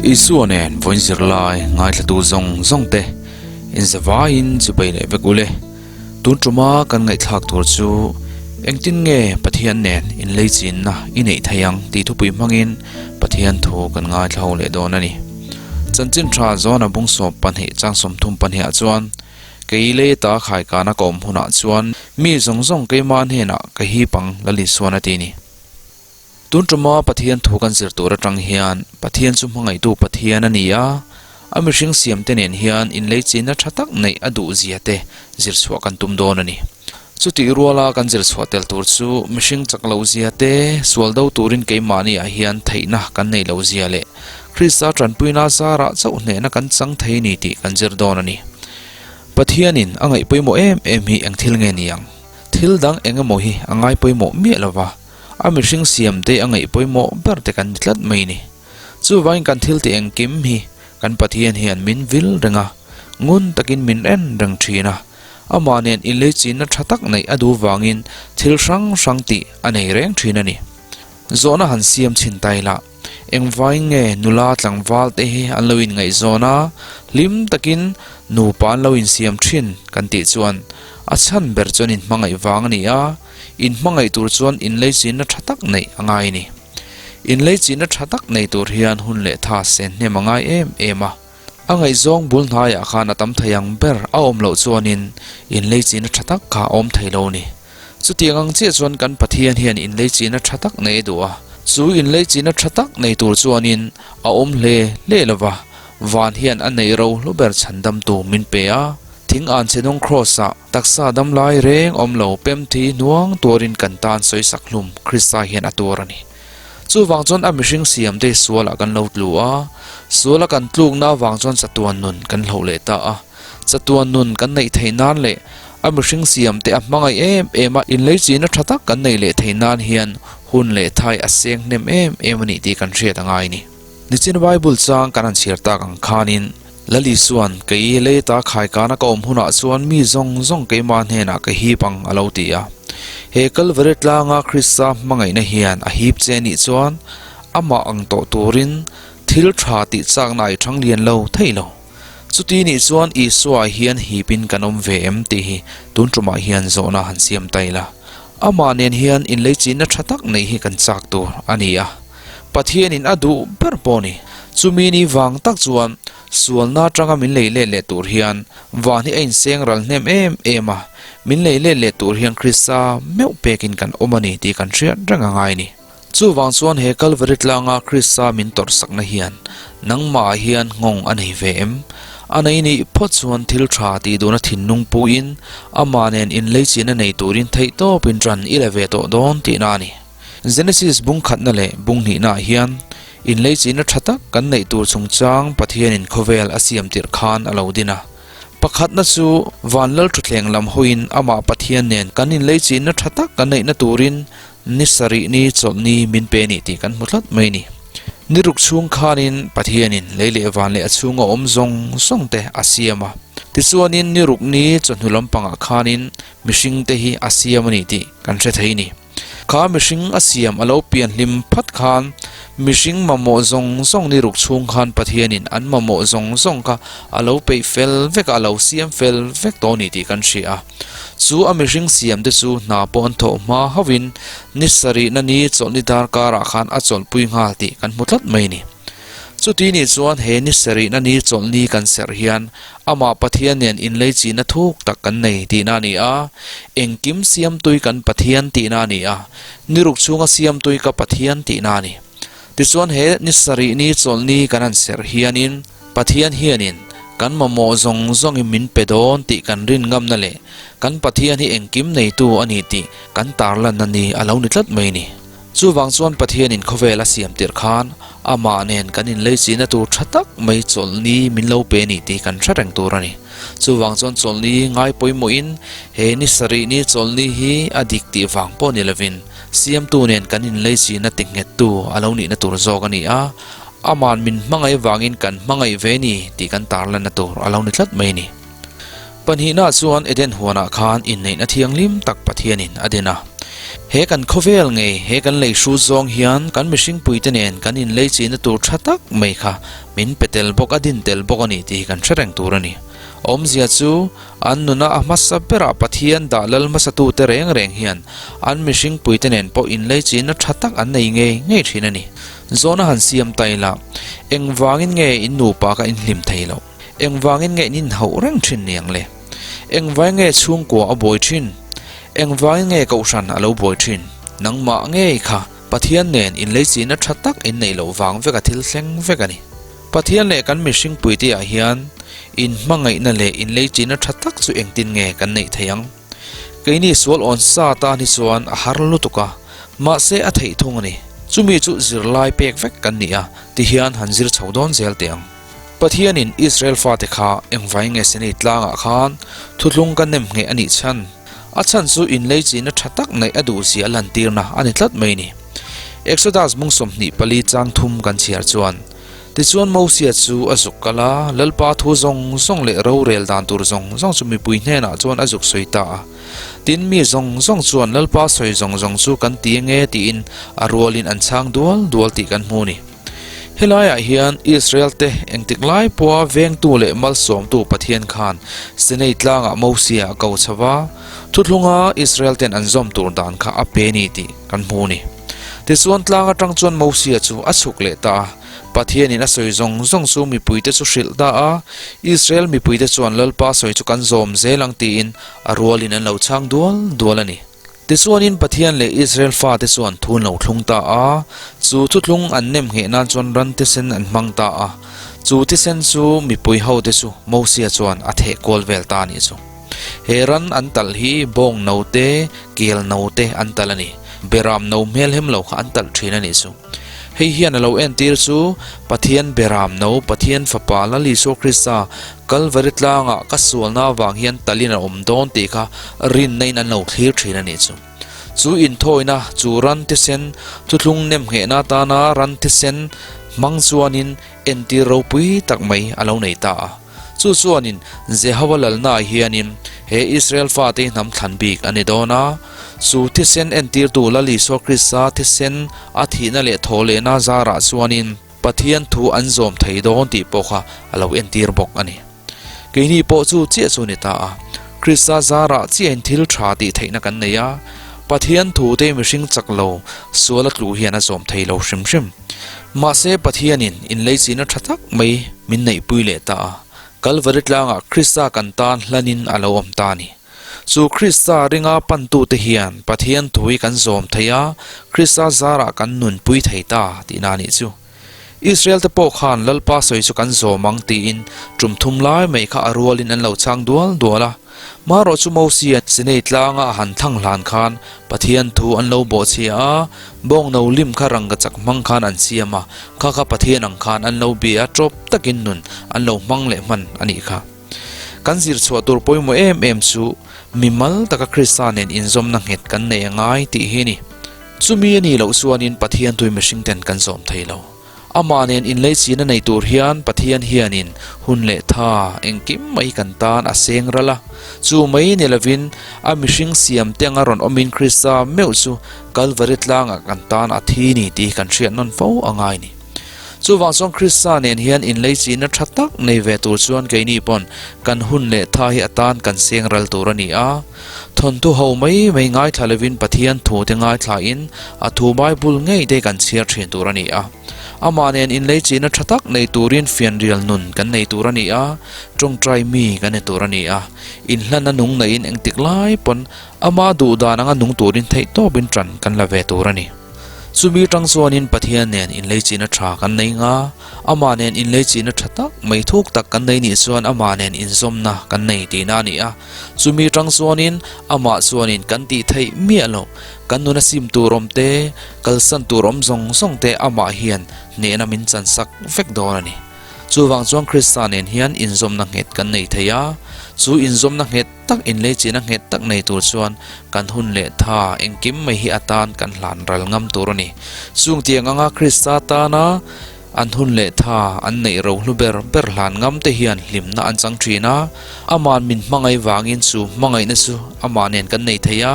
Isua nen vawiin zirlai ngaithlatu zawng zawng te inzavaiin chubei leh vek ule. Tun tuma kan ngaihthlak tur chu engtin nge Pathian nen inleichinna i neih theih ang tih thupui hmangin Pathian thu kan ngaithla ho leh dawn a ni. Chanchin tha Johna bung sawp pahnih chang 30 pahnih ah chuan Kei lei ta khaikana ka awm hunah chuan mi zawng zawng keimah hnenah ka hip ang Lalisuan a ti ni. Tun tuma Pathian thu kan zir tur atang hian Pathian chu hmangaihtu Pathian a ni a, a mihring siamte nen hian inleichinna tha tak neih a duh zia te zir chhuah kan tum dawn a ni. Chutih ruala kan zir chhuah tel tur chu mihring chak lo zia te, sual do turin keimahni ah hian theihna kan nei lo zia leh Krista tanpuina zarah chauh hnehna kan chang thei ni tih kan zir dawn a ni. Pathianin a ngaih pawimawh em em hi eng thil nge ni ang? Thil dang eng emaw hi a ngai pawimawh miah lova. A mihring siam te a ngaih pawimawh ber te kan ni tlat mai ni. Chuvangin kan thil tih engkim hi kan Pathian hian min vil reng a, ngun takin min en reng thin a. Amah nen inleichinna tha tak neih a duh vangin thil hrang hrang tih a nei reng thin a ni. Zawhna han siam chhin ta ila, engvain nge nula tlangval te hi an lo inngaihzawn a, hlim takin nupa an lo insiam thin kan tih chuan a chhan ber chuan inhmangaih vang a ni a, Inhmangaih tur chuan inleichinna tha tak neih a ngai a ni. Inleichinna tha tak nei tur hian hun leh tha sen hnem a ngai em em a. A ngaihzawng bul hnaiah khan a tam thei ang ber a awm loh chuanin inleichinna tha tak kha a awm thei lo a ni. Chutiang ang chiah chuan kan Pathian hian inleichinna tha tak nei a duh a. Chu inleichinna tha tak nei tur chuanin a awm hle hle lo va, van hian a neih ro hlu ber chhandamtu min pe a. Thing an che nung Kraws-ah Taksa dam lai reng awm lo pem thi hnuang tuarin kan tan sawisak hlum Krista hian a tuar a ni. Chuvang chuan a mihring siam te sualah kan lo tlu a, suala kan tlukna avang chuan chatuan nun kan hloh leh ta a. Chatuan nun kan neih theih nan leh a mihring siam te a hmangaih em em a inleichina tha tak kan neih leh theih nan hian hun leh thai a seng hnem em em a nih tih kan hriat a ngai a ni. Nichin Bible chang kan han chhiar tak ang khanin Lal Isua'n, Kei lei ta khaikana ka awm hunah chuan mi zawng zawng keimah hnenah ka hip ang, a lo ti a. He Kalvari tlanga Krista hmangaihna hian a hip che nih chuan amah ang tawh turin thil tha tih chakna i thang lian lo thei lo. Chuti nih chuan Isua hian hipin kan awm ve em tih hi tun tumah hian zawhna han siam ta ila. Amah nen hian inleichinna tha tak neih hi kan chak tur a ni a. Pathianin a duh ber pawh ni. Chumi ni vang tak chuan sualna atanga min lei let leh tur hian van hi a inseng ral hnem em em a, min lei let leh tur hian Krista meuh pekin kan awm a ni tih kan hriat reng a ngai ni. Chuvang chuan he Kalvari tlanga Krista min tawrhsakna hian nangmahah hian nghawng a nei ve em? A nei nih phawt chuan thil tha tih duhna thinlung puin amah nen inleichina nei turin theihtawpin ṭan i la ve tawh dawn tihna a ni. Genesis bung khatna leh bung hnihnaah hian inleichihna tha tak kan neih tur chungchang Pathianin khawvel a siam tirh khan a lo din a. Pakhatna chu van lal thutthleng lam hawiin amah Pathian nen kan inleichihna tha tak kan neihna turin ni sarih ni chawlhni min pe ni tih kan hmu tlat mai ni. Ni ruk chhung khanin Pathianin lei leh van leh a chhunga awm zawng zawng te a siam a. Tichuanin ni ruk ni chawhnu lampangah khanin mihringte hi a siam a ni tih kan hre thei ni. Kha mihring a siam a lo pian hlim phat khan mihring mamawh zawng zawng ni ruk chhung khan Pathianin an mamawh zawng zawng kha a lo peih fel vek a, a lo siam fel vek tawh a ni tih kan hria a. Chu a mihring siam te chu hna pawh an thawh hma hauhin ni sarihna ni chawlhni darkarah khan a chawlhpui nghal tih kan hmu tlat mai a ni. Chuti nih chuan he ni sarihna ni chawlhni kan serh hian amah Pathian nen inleichihna thuk tak kan nei tihna a ni a, engkim siamtui kan Pathian tihna a ni a, ni ruk chhunga siamtui ka Pathian tihna a ni. Tichuan he ni sarih ni chawlhni kan han serh hianin Pathian hianin kan mamawh zawng zawngin min pe dawn tih kan rin ngamna leh kan Pathian hi engkim neitu a ni tih kan tarlanna ni a lo ni tlat mai a ni. Chuvang chuan Pathianin khawvel a siam tirh khan amah nen kan inleichihna tur tha tak mai chawlhni min lo pe ni tih kan hre reng tur a ni. Chuvang chuan chawlhni ngai pawimawhin he ni sarih ni chawlhni hi a dik tih vang pawh ni lovin siamtu nen kan inleichihna tinghettu a lo nihna tur zawk a ni a, ama'n min hmangaih vangin kan hmangaih ve ni tih kan tarlanna tur a lo ni tlat mai a ni. Pahnihna chuan Eden huanah khan inneihna thianghlim tak Pathianin a den a. He kan khawvel ngei, he kan lei hrut zawng hian kan mihring puite nen kan inlei chihna tur tha tak mai kha min pe tel bawk a, din tel bawk a ni tih hi kan hre reng tur a ni. Awmzia chu an nuna a hmasa berah Pathian dah lal hmasatute reng reng hian an mihring puite nen pawh inlei chihna tha tak an nei ngei ngei thin a ni. Zawhna han siam ta ila, engvangin nge in nupa kha in hlim thei loh? Engvangin nge in inhauh reng thin ni ang le? Engvai nge chhungkua a buai thin? Engvangin nge kohhran a lo buai thin? Nangmah ngei kha Pathian nen inleichihna tha tak in neih loh vang veka thil thleng vek a ni. Pathian leh kan mihring puiteah hian inhmangaihna leh inleichihna tha tak chu engtin nge kan neih theih ang? Keini sual awn sa tan hi chuan a har lutuk a, mahse a theih thung a ni. Chumi chu zirlai pek vek kan ni a, tihian han zir chho dawn zel teh ang. Pathianin Israel fate kha engvai nge Sinai tlangah khan thuthlung ka nem ngheh a nih chhan? A chhan chu inleichihna tha tak neih a duhzia a lantirna a ni tlat mai ni. Exodus mung 24 chang thum kan chhiar chuan, Tichuan Mosia chu a zuk kal a, Lalpa thu zawng zawng leh rorel dan tur zawng zawng chu mipui hnenah chuan a zuk sawi ta a. Tin, mi zawng zawng chuan Lalpa sawi zawng zawng chu kan ti ange tiin a rualin an chhang dual dual tih kan hmu ni. Helaiah hian Israel-te engtik lai pawha vengtu leh malsawmtu Pathian khan Sinai tlangah Mosia a ko chho va, thuthlunga Israel-ten an zawm tur dan kha a pe ni tih kan hmu a ni. Tichuan tlang atang chuan Mosia chu a chhuk leh ta a, Pathianin a sawi zawng zawng chu mipuite chu hrilh ta a, Israel mipuite chuan Lalpa sawi chu kan zawm zel ang tiin a rualin an lo chhang dual dual a ni. Tichuanin Pathian leh Israel fate chuan thu an lo thlung ta a, chu thuthlung an nem ngheh nan chuan ran thisen an hmang ta a, chu thisen chu mipui hote chu Mosia chuan a theh kual vel ta a nih chu. He ran an talh hi bawng no te, kel no te an talh a ni. Beram no hmel hem lo kha an talh thin a nih chu. Hei hian a lo entir chu Pathian Beram no, Pathian Fapa Lal Isua Krista Kalvari tlangah ka sualna avang hian talin a awm dawn tih kha rinna in an lo thlir thin a nih chu. Chu inthawina chu ran thisen thuthlung nemnghehna atana ran thisen hmang chuanin entir ropui tak mai a lo nei ta a. Chu chuanin Jehova lalnaah hianin he Israel fate hi hnam thlan bik a ni dawn a. Chu thisen entirtu Lal Isua Krista thisen a thihna leh thawhlehna zarah chuanin Pathian thu an zawm thei dawn tih pawh kha a lo entir bawk a ni. Keini pawh chu chiah chu ni ta a, Krista zarah chiahin thil tha tih theihna kan nei a, Pathian thute mihring chak lo sual a tluh hian a zawm thei lo hrim hrim. Mahse Pathianin inleichihna tha tak mai min neihpui leh ta a, Kalvari tlangah Krista kan tan hlanin a lo awm ta a ni. Chu Krista ringa pantute hian Pathian thu hi kan zawm thei a, Krista zarah kan nunpui thei ta tihna a nih chu. Israel-te pawh khan Lalpa sawi chu kan zawm ang tiin tum thum lai mai kha a rualin an lo chhang dual dual a. Marawh chu Mosia Sinai tlanga a han thlang hlan khan Pathian thu an lo bawhchhia a, bawng no lim kha rangkachak hmang khan an siam a, kha kha Pathian ang khan an lo bia a, tawp takin nun an lo hmang leh hman a nih kha. Kan zir chhuah tur pawimawh em em chu mimal taka Krista nen inzawmna nghet kan nei a ngai tih hi a ni. Chumi a nih loh chuanin Pathian tui mihring ten kan zawm thei lo. Amah nen inleichina nei tur hian Pathian hianin hun leh tha engkim mai kan tan a seng ral a. Chu mai ni lovin a mihring siam te anga rawn awmin Krista meuh chu Kalvari tlangah kan tan a thi ni tih hi kan hriat nawn fo a ngai ni. Chuvang chuan Krista nen hian inleichina tha tak nei ve tur chuan keini pawn kan hun leh tha hi atan kan seng ral tur a ni a. Thawnthu ho mai mai ngaithla lovin Pathian thu te ngaithlain a thu Bible ngei te kan chhiar thin tur a ni a. Amah nen inleichihna tha tak nei turin fianrial nun kan nei tur a ni a, tawngtai mi kan ni tur a ni a. Inhlanna nung neihin engtik lai pawn ama duhdan anga nung turin theihtawpin tan kan la ve tur a ni. Chumi tang chuanin Pathian nen inleichihna tha kan nei nga, Amah nen inleichihna tha tak mai thuk tak kan nei nih chuan Amah nen inzawmna kan nei tihna a ni a. Chumi tang chuanin Amah chuanin kan tih theih miah loh, kan nuna sim tur awm te, kalsan tur awm zawng zawng te Amah hian hnehna min chansak vek dawn a ni. Chuvang chuan Krista nen hian inzawmna nghet kan nei thei a, chu inzawmna nghet tak inleichihna nghet tak nei tur chuan kan hun leh tha engkim mai hi atan kan hlan ral ngam tur a ni. Chung tiang anga Krista tana An hun leh tha an neih ro hlu ber ber hlan ngam te hian hlimna an chang thin a, Ama'n min hmangaih vangin chu hmangaihna chu Amah nen kan nei thei a,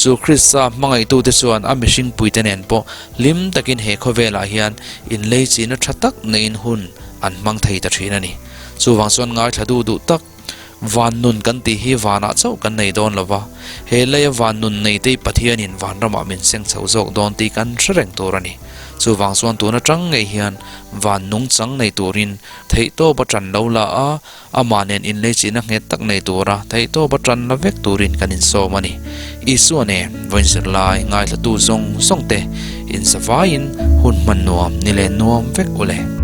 chu Krista hmangaihtute chuan a mihringpuite nen pawh hlim takin he khawvelah hian inleichihna tha tak neiin hun an hmang thei ta thin a ni. Chuvang chuan ngaithla duh duh tak van nun kan tih hi vanah chauh kan nei dawn lo va, he leia van nun neite Pathianin vanramah min seng chho zawk dawn tih kan hre reng tur a ni. Chuvang chuan tun atang ngei hian van nungchang nei turin theihtawp a tan lo la a, Amah nen inleichihna nghet tak nei tura theihtawp a tan la vek turin kan insawm a ni. Isua nen vawiin zirlai ngaithlatu zawng zawng te insavaiin hun hman nuam ni leh nuam vek u le.